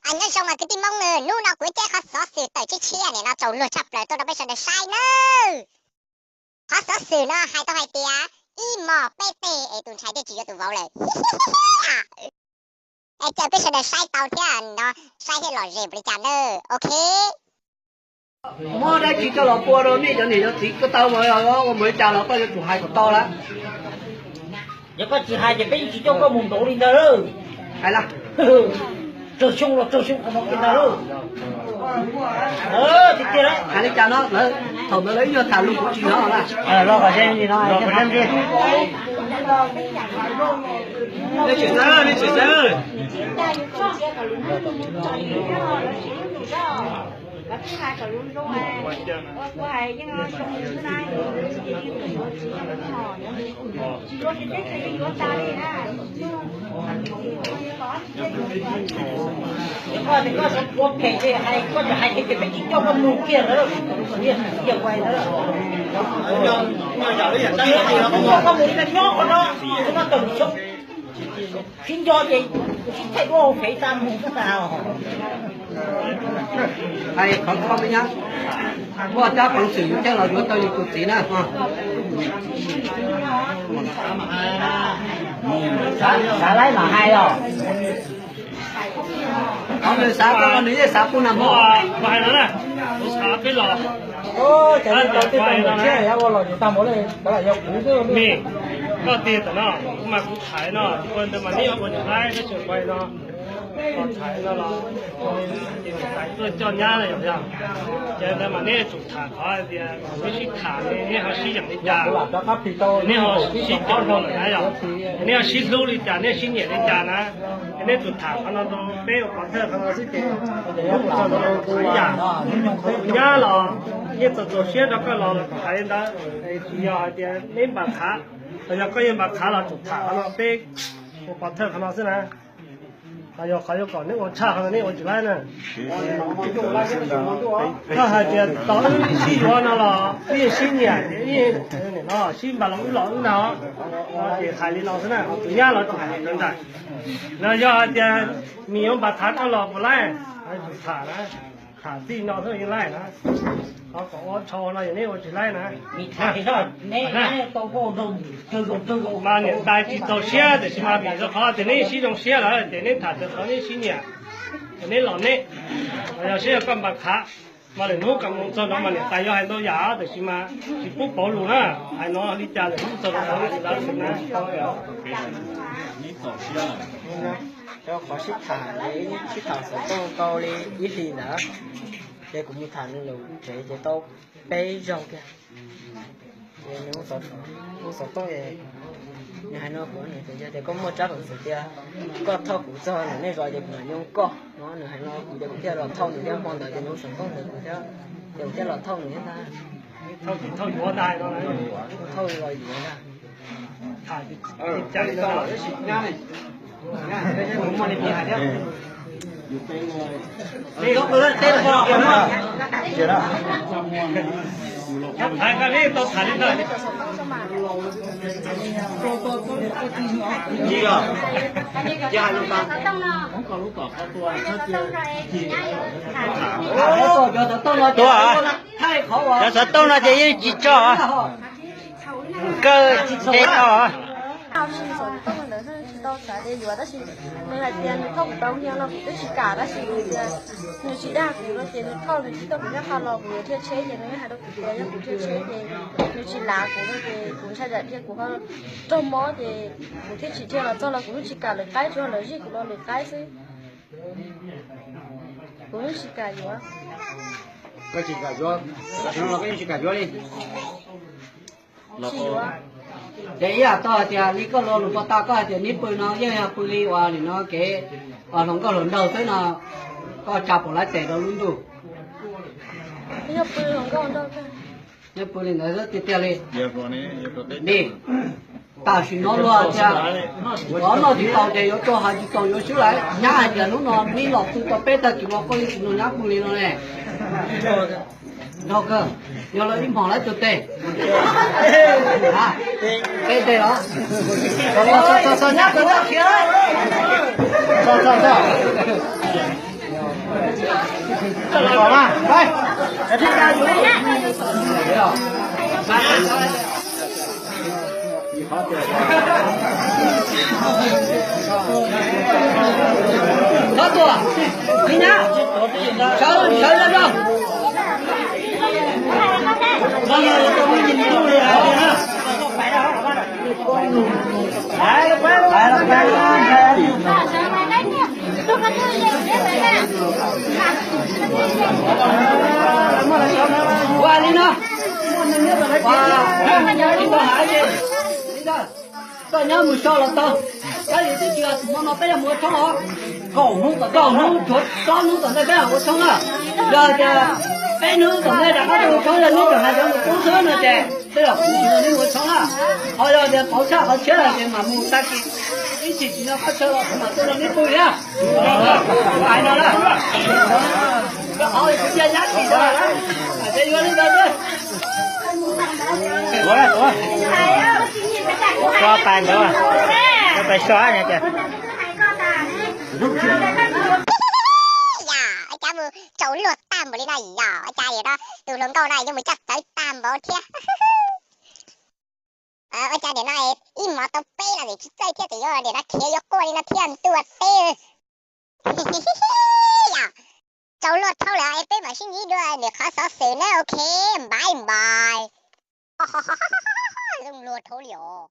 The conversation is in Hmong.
Nyob zoo mas kwv tij Hmoob, hnub no kuv caij qhov xov xwm tawm tshiab tshiab nim no tsaus luag tshaj plaws tuaj rau peb sawv daws saib nawb. Qhov xov xwm no hais tau hais tias ib hmos peb teg es tus ntxhais thiaj tsis yuav tus vauv lawm. Es caw peb sawv daws saib tau thiab no, saib thiab lom zem npaum li cas nawb. Ok. Muab dab tsi coj los pua rau nej cov niam cov txiv ko taw mas ua mus li cas los koj yuav tsum hais kom tau lawm. Yog koj tsis hais ces peb yeej tsis coj koj mus ntaus li ntawd lawm. Hais lawm. Tsawg xyoo los tsawg xyoo qhov no li ntawd lawm. Tiag tiag, hais li cas no lawv thaum ntawd lawv ib nyuag tham lus kuv tsis hnov na. Los kom ze li no. Nej tsis xav, nej tsis xav. Koj tias koj ua phem ces hais, koj tsis hais ces peb tsis coj koj mus kiag lawm. Koj mus nyob qhov no, qhov no tawm xyoo. Sib nco ces sib thaij duab hauv fev tas mus xwb tas. Hais qhov koj me nyab, muaj rab peev xwm yus thiaj los yuav tau yus tus txiv na. Xav laib mam hais os. Qhov nws xav tau los nws yeej xav kuj nag hmo. Kuv hais no na, kuv xav peb los. Ces tau tej tau ntawm thiab ua los yus tag npaum li, koj lam yog kuv xwb. Koj tiag tam no, kuv mas kuv thaiv no, ua ntawd mas neb ua tsis laib, neb tseem ua no. Los thaiv no los, ces tais tuaj coj nyab na yom yog. Ces ntawd mas neb tsum tham qhov hais tias neb sib tham, neb ho sib yeem li cas, neb ho sib coj nrog lawm na yom. Neb ho sib hlub li cas, neb sib nyiam li cas na. Ces neb tsum tham qhov no rau peb ua pov thawj qhov no xwb ces ib yam. Tus nyab los yeej txaus txaus siab rau koj los los kom hais li ntawd, tsis yog hais tias neb npam qhav, los yog koj yeej npam qhav los tsum tham qhov no peb ua pov thawj qhov no xwb na. Qhov yog qhov yuav kom neb ua tshaj qhov no neb ua tsis laib na. Koj hais tias tos wb sib yuav no los wb yeej sib nyiam, wb yeej no sib npam los wb los wb no, ces hais li no xwb na, tus nyab los tsum hais li ntawd. Los yog hais tias nws yuav npam qhav koj los puas laib, tsum tham na, tham txij no xwb yeej laib na. Qhov kom ua tsho no yog neb ua tsis laib na. Mas niam tais tsis txaus siab tiam sis mas vim rau qhov tias neb sib zoo siab lawm ces neb tham txog qhov neb sib nyiam, ces neb los neb, los yog seb yog koj npam qhav. Mas lwm hnub kom mus txog no mas niam tais yuav hais ntau yam tiam sis mas tsis pub pauv lus na. Hais no li cas lwm hnub txog no hais li ntawd xwb na. Rau qhov sib tham, sib tham xov tooj tau li ib hlis ntawd, ces kuv mus tham nws lawm tsev ces tau peb zaug kiag. Ces nws hu xov tooj, nws hais no kuv, nws tias koj muaj tsab peev xwm tias koj thauj kuv txog ntawm nej zos ces kuv mam yoo koj no. Nws hais no kuv ces kuv thiaj los thauj nws thiab, hmo ntawd ces nws hu xov tooj ntawd kuv thiab, ces kuv thiaj los thauj nws thiab ntag. Thauj los yuav ntag. Tua, cov xov tooj no ces yeej tsis tso, kawg tsis tso. Xov tooj ntawd tsis tau xav de yuav tab sis nws hais tias nws thauj kuv tau nyiaj no kuv twb tsis kam tab sis nws tias nws tsis dag kuv no ces nws thauj nws tsis tuaj kuv nyob qhov los kuv yuav dhia tsheb ces nws hais rau kuv tias yog kuv dhia tsheb ces nws tsis lav kuv no ces kuv ntshai tsam dhia kuv ho raug mob ces kuv thiaj tsis dhia los txog los kuv yeej tsis kam lawv qaib, tsuas lawv zij kuv los lawv qaib xwb. Kuv yeej tsis kam yuav. Koj tsis kam yuav, tam sim no los koj yeej tsis kam yuav li. Tsis yuav. Ces ib yam tau hais tias li koj lo lus pov tau koj hais tias neb pw no yeej yog pw li uas nim no kev hluas nkauj hluas nraug xwb no, koj tsa pom lawv tes rau lub ntuj. Yog pw hluas nkauj nraug, neb pw li ntawd xwb tiag tiag li. Ni, tam sim no luag tias, ov noj tsis tau ces yuav tso, hais tsis tau yuav swb lawm. Nyab hais tias hnub no neb los pw tau peb tag kis no koj yeej tsis nrog nyab pw li no ne. Nrog kawg, yog los ib hmos lawv tus teg. Peb teg los. Txog, txog, txog, nyab pw tag kis. Txog, txog, txog. Ua li no, koj nyob mus so los tau, kab li twb tsis tus no no peb yuav mus ua tshoob os. Kaum hnub, kaum hnub tshuav plaub hnub tom ntej peb mam ua tshoob na. Yog tias peb hnub tom ntej rov qab ua tshoob, yog hnub tom ntej rov mus poob xwb no ces tej zaum kuv tsis nrog neb mus ua tshoob na. Ho yog tias pauv tshaj qhov tshiab lawm ces mam mus tag kis, ib chim tsis nyob qab chaw los kuv mam tuaj nrog neb pw thiab. Hais no na, rau qhov kuv cia yab tsis tau lawm, ces yuav li ntawd xwb. Tuav, tuav, tuav pais ntawd, tuav pais so no ces. Yog ua cas mus tsaus luag tag npaum li no, yog ua cas no tus hluas nkauj no yeej mus coj txawv tag npaum thiab. Ua cas nim no ib hmos tau peb los tsis txawj thiab, ces yuav nim no khiav yuav quaj li no thiab ntuj teb. Yog tsaus luag dhau lawm es peb mam sib ntsib dua ntawm qhov xov xwm na, ok, bye bye. Zoo luag dhau li os.